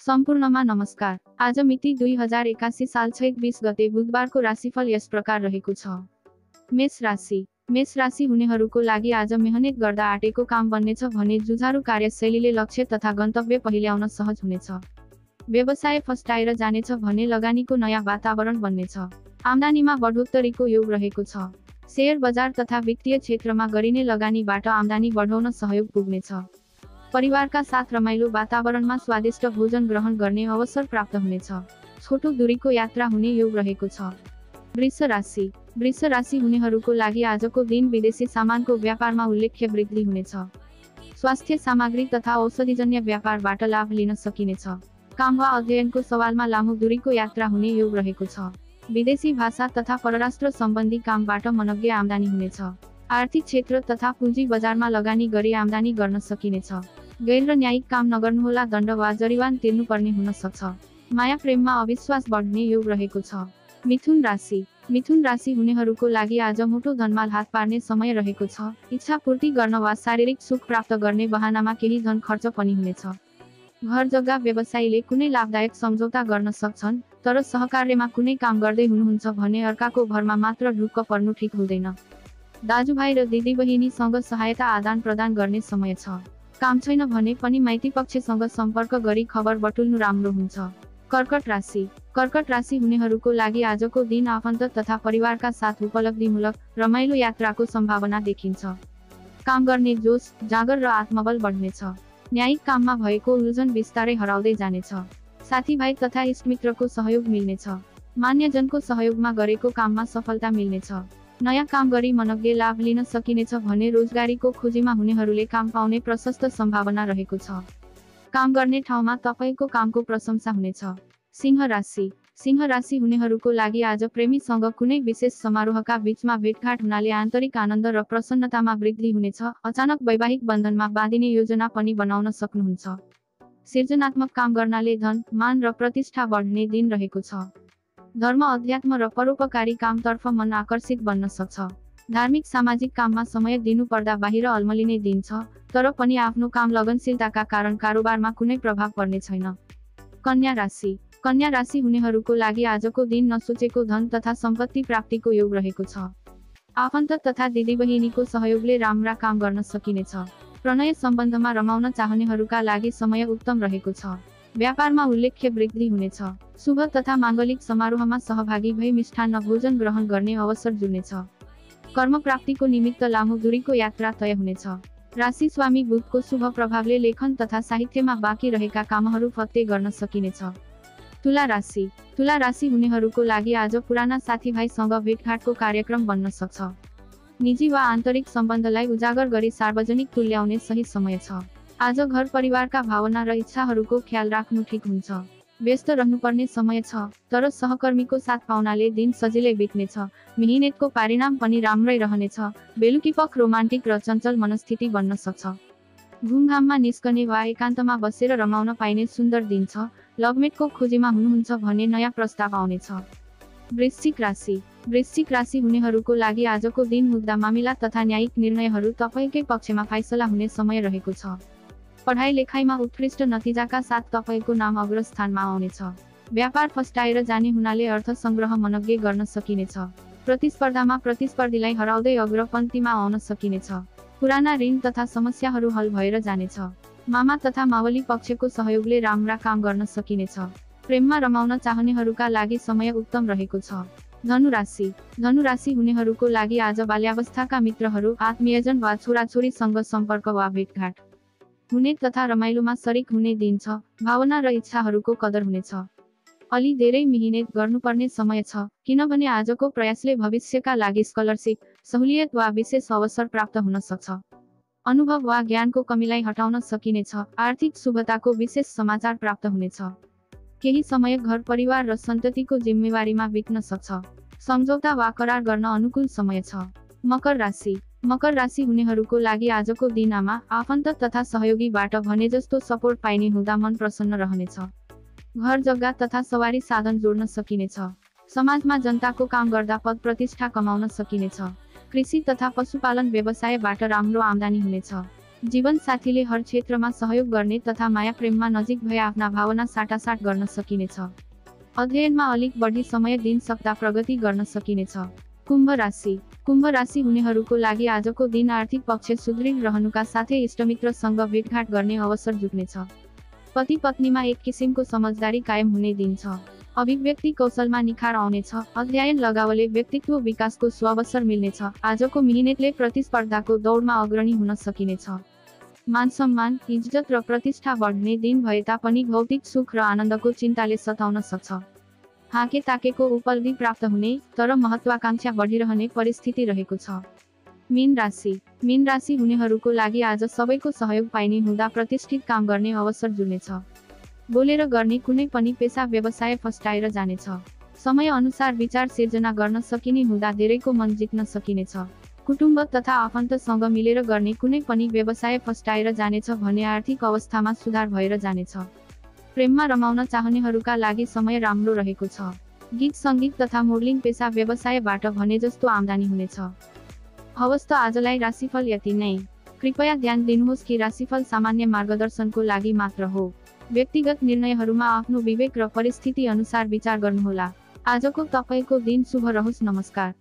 सम्पूर्णमा नमस्कार। आज मिति 2081 साल चैत 20 गते बुधबारको राशिफल यस प्रकार रहेको छ। मेष राशि। मेष राशि हुनेहरूको लागि आज मेहनत गर्दा आँटेको काम बन्नेछ भने जुझारु कार्यशैलीले लक्ष्य तथा गन्तव्य पहिल्याउन सहज हुनेछ। व्यवसाय फस्टाएर जानेछ भने लगानीको नयाँ वातावरण बन्नेछ। आम्दानीमा बढोत्तरीको योग रहेको छ। शेयर बजार तथा वित्तीय क्षेत्रमा गरिने लगानीबाट आम्दानी बढाउन सहयोग पुग्नेछ। परिवारका साथ रमाइलो वातावरणमा स्वादिष्ट भोजन ग्रहण गर्ने अवसर प्राप्त हुनेछ। छोटो दूरीको यात्रा हुने योग रहेको छ। वृष राशि। वृष राशि हुनेहरूको लागि आजको दिन विदेशी सामानको व्यापारमा उल्लेख्य वृद्धि हुनेछ। स्वास्थ्य सामग्री तथा औषधिजन्य व्यापारबाट लाभ लिन सकिनेछ। काम वा अध्ययनको सवालमा लामो दूरीको यात्रा हुने योग रहेको छ। विदेशी भाषा तथा परराष्ट्र सम्बन्धी कामबाट मनग्गे आम्दानी हुनेछ। आर्थिक क्षेत्र तथा पुँजी बजारमा लगानी गरी आम्दानी गर्न सकिनेछ। गैर र न्यायिक काम नगर्नुहोला, दण्ड वा जरिवान तिर्नुपर्ने हुन सक्छ। माया प्रेममा अविश्वास बढ्ने योग रहेको छ। मिथुन राशि। मिथुन राशि हुनेहरूको लागि आज मोटो धनमाल हात पार्ने समय रहेको छ। इच्छा पूर्ति गर्न वा शारीरिक सुख प्राप्त गर्ने बहानामा केही धन खर्च पनि हुनेछ। घर जग्गा व्यवसायीले कुनै लाभदायक सम्झौता गर्न सक्छन्, तर सहकार्यमा कुनै काम गर्दै हुनुहुन्छ भने अर्काको भरमा मात्र ढुक्क पर्नु ठिक हुँदैन। दाजुभाइ र दिदीबहिनीसँग सहायता आदान प्रदान गर्ने समय छ। काम छैन भने पनि माइती पक्षसँग सम्पर्क गरी खबर बटुल्नु राम्रो हुन्छ। कर्कट राशि। कर्कट राशि हुनेहरूको लागि आजको दिन आफन्त तथा परिवारका साथ उपलब्धिमूलक रमाइलो यात्राको सम्भावना देखिन्छ। काम गर्ने जोश, जाँगर र आत्मबल बढ्नेछ। न्यायिक काममा भएको उल्झन बिस्तारै हराउँदै जानेछ। साथीभाइ तथा इष्टमित्रको सहयोग मिल्नेछ। मान्यजनको सहयोगमा गरेको काममा सफलता मिल्नेछ। नयाँ काम गरी मनग्गे लाभ लिन सकिनेछ भने रोजगारीको खोजीमा हुनेहरूले काम पाउने प्रशस्त सम्भावना रहेको छ। काम गर्ने ठाउँमा तपाईँको कामको प्रशंसा हुनेछ। सिंह राशि। सिंह राशि हुनेहरूको लागि आज प्रेमीसँग कुनै विशेष समारोहका बीचमा भेटघाट हुनाले आन्तरिक आनन्द र प्रसन्नतामा वृद्धि हुनेछ। अचानक वैवाहिक बन्धनमा बाँधिने योजना पनि बनाउन सक्नुहुन्छ। सृजनात्मक काम गर्नाले धन, मान र प्रतिष्ठा बढ्ने दिन रहेको छ। धर्म, अध्यात्म र परोपकारी कामतर्फ मन आकर्षित बन्न सक्छ। धार्मिक सामाजिक काममा समय दिनुपर्दा बाहिर अल्मलिने दिन छ, तर पनि आफ्नो काम लगनशीलताका कारण कारोबारमा कुनै प्रभाव पर्ने छैन। कन्या राशि। कन्या राशि हुनेहरूको लागि आजको दिन नसोचेको धन तथा सम्पत्ति प्राप्तिको योग रहेको छ। आफन्त तथा दिदीबहिनीको सहयोगले राम्रा काम गर्न सकिनेछ। प्रणय सम्बन्धमा रमाउन चाहनेहरूका लागि समय उत्तम रहेको छ। व्यापारमा उल्लेख्य वृद्धि हुनेछ। शुभ तथा माङ्गलिक समारोहमा सहभागी भई मिष्ठान्न भोजन ग्रहण गर्ने अवसर जुल्नेछ। कर्म प्राप्तिको निमित्त लामो दूरीको यात्रा तय हुनेछ। राशि स्वामी बुधको शुभ प्रभावले लेखन तथा साहित्यमा बाँकी रहेका कामहरू फत्ते गर्न सकिनेछ। तुला राशि। तुला राशि हुनेहरूको लागि आज पुराना साथीभाइसँग भेटघाटको कार्यक्रम बन्न सक्छ। निजी वा आन्तरिक सम्बन्धलाई उजागर गरी सार्वजनिक तुल्याउने सही समय छ। आज घर परिवारका भावना र इच्छाहरूको ख्याल राख्नु ठिक हुन्छ। व्यस्त रहनुपर्ने समय छ, तर सहकर्मीको साथ पाउनाले दिन सजिलै बित्नेछ। मेहनतको परिणाम पनि राम्रै रहनेछ। बेलुकीपख रोमान्टिक र चञ्चल मनस्थिति बन्न सक्छ। घुमघाममा निस्कने वा एकान्तमा बसेर रमाउन पाइने सुन्दर दिन छ। लभमेटको खोजीमा हुनुहुन्छ भने नयाँ प्रस्ताव आउनेछ। वृश्चिक राशि। वृश्चिक राशि हुनेहरूको लागि आजको दिन मुद्दा मामिला तथा न्यायिक निर्णयहरू तपाईँकै पक्षमा फैसला हुने समय रहेको छ। पढाइ लेखाइमा उत्कृष्ट नतिजाका साथ तपाईँको नाम अग्रस्थानमा आउनेछ। व्यापार फस्टाएर जाने हुनाले अर्थ सङ्ग्रह मनग्गे गर्न सकिनेछ। प्रतिस्पर्धामा प्रतिस्पर्धीलाई हराउँदै अग्रपन्थीमा आउन सकिनेछ। पुराना ऋण तथा समस्याहरू हल भएर जानेछ। मामा तथा मावली पक्षको सहयोगले राम्रा काम गर्न सकिनेछ। प्रेममा रमाउन चाहनेहरूका लागि समय उत्तम रहेको छ। धनु राशि। धनु राशि हुनेहरूको लागि आज बाल्यावस्थाका मित्रहरू, आत्मीयजन वा छोराछोरीसँग सम्पर्क वा भेटघाट हुने तथा रमाइलोमा सरिक हुने दिन छ। भावना र इच्छाहरूको कदर हुनेछ। अलि धेरै मेहनत गर्नुपर्ने समय छ, किनभने आजको प्रयासले भविष्यका लागि स्कलरसिप, सहुलियत वा विशेष अवसर प्राप्त हुन सक्छ। अनुभव वा ज्ञानको कमीलाई हटाउन सकिनेछ। आर्थिक शुभताको विशेष समाचार प्राप्त हुनेछ। केही समय घर परिवार र सन्ततिको जिम्मेवारीमा बित्न सक्छ। सम्झौता वा करार गर्न अनुकूल समय छ। मकर राशि। मकर राशि हुनेहरूको लागि आजको दिन आमा, आफन्त तथा सहयोगीबाट भने जस्तो सपोर्ट पाइने हुँदा मन प्रसन्न रहनेछ। घर जग्गा तथा सवारी साधन जोड्न सकिनेछ। समाजमा जनताको काम गर्दा पद प्रतिष्ठा कमाउन सकिनेछ। कृषि तथा पशुपालन व्यवसायबाट राम्रो आम्दानी हुनेछ। जीवनसाथीले हर क्षेत्रमा सहयोग गर्ने तथा माया प्रेममा नजिक भए आफ्ना भावना साटासाट गर्न सकिनेछ। अध्ययनमा अलिक बढी समय दिन सक्दा प्रगति गर्न सकिनेछ। कुम्भ राशि हुनेहरूको लागि आजको दिन आर्थिक पक्ष सुदृढ रहनुका साथै इष्टमित्रसँग भेटघाट गर्ने अवसर जुट्नेछ। पति पत्नीमा एक किसिमको समझदारी कायम हुने दिन छ। अभिव्यक्ति कौशलमा निखार आउनेछ। अध्ययन लगावले व्यक्तित्व विकासको सुअवसर मिल्नेछ। आजको मिहिनेतले प्रतिस्पर्धाको दौडमा अग्रणी हुन सकिनेछ। मान सम्मान, इज्जत र प्रतिष्ठा बढ्ने दिन भए तापनि भौतिक सुख र आनन्दको चिन्ताले सताउन सक्छ। हाके ताकेको उपलब्धि प्राप्त हुने तर महत्वाकांक्षा बढिरहने परिस्थिति रहेको छ। मीन राशि हुनेहरूको लागि आज सबैको सहयोग पाइने हुँदा प्रतिष्ठित काम गर्ने अवसर जुल्नेछ। बोलेर गर्ने कुनै पनि पेशा व्यवसाय फस्टाएर जानेछ। समय अनुसार विचार सिर्जना गर्न सकिने हुँदा धेरैको मन जित्न सकिनेछ। कुटुम्ब तथा आफन्तसँग मिलेर गर्ने कुनै पनि व्यवसाय फस्टाएर जानेछ भने आर्थिक अवस्थामा सुधार भएर जानेछ। प्रेममा रमाउन चाहनेहरूका लागि समय राम्रो रहेको छ। गीत सङ्गीत तथा मोडलिङ पेशा व्यवसायबाट भने जस्तो आम्दानी हुनेछ। हवस् त आजलाई राशिफल यति नै। कृपया ध्यान दिनुहोस् कि राशिफल सामान्य मार्गदर्शनको लागि मात्र हो। व्यक्तिगत निर्णयहरूमा आफ्नो विवेक र परिस्थिति अनुसार विचार गर्नुहोला। आजको तपाईको दिन शुभ रहोस्। नमस्कार।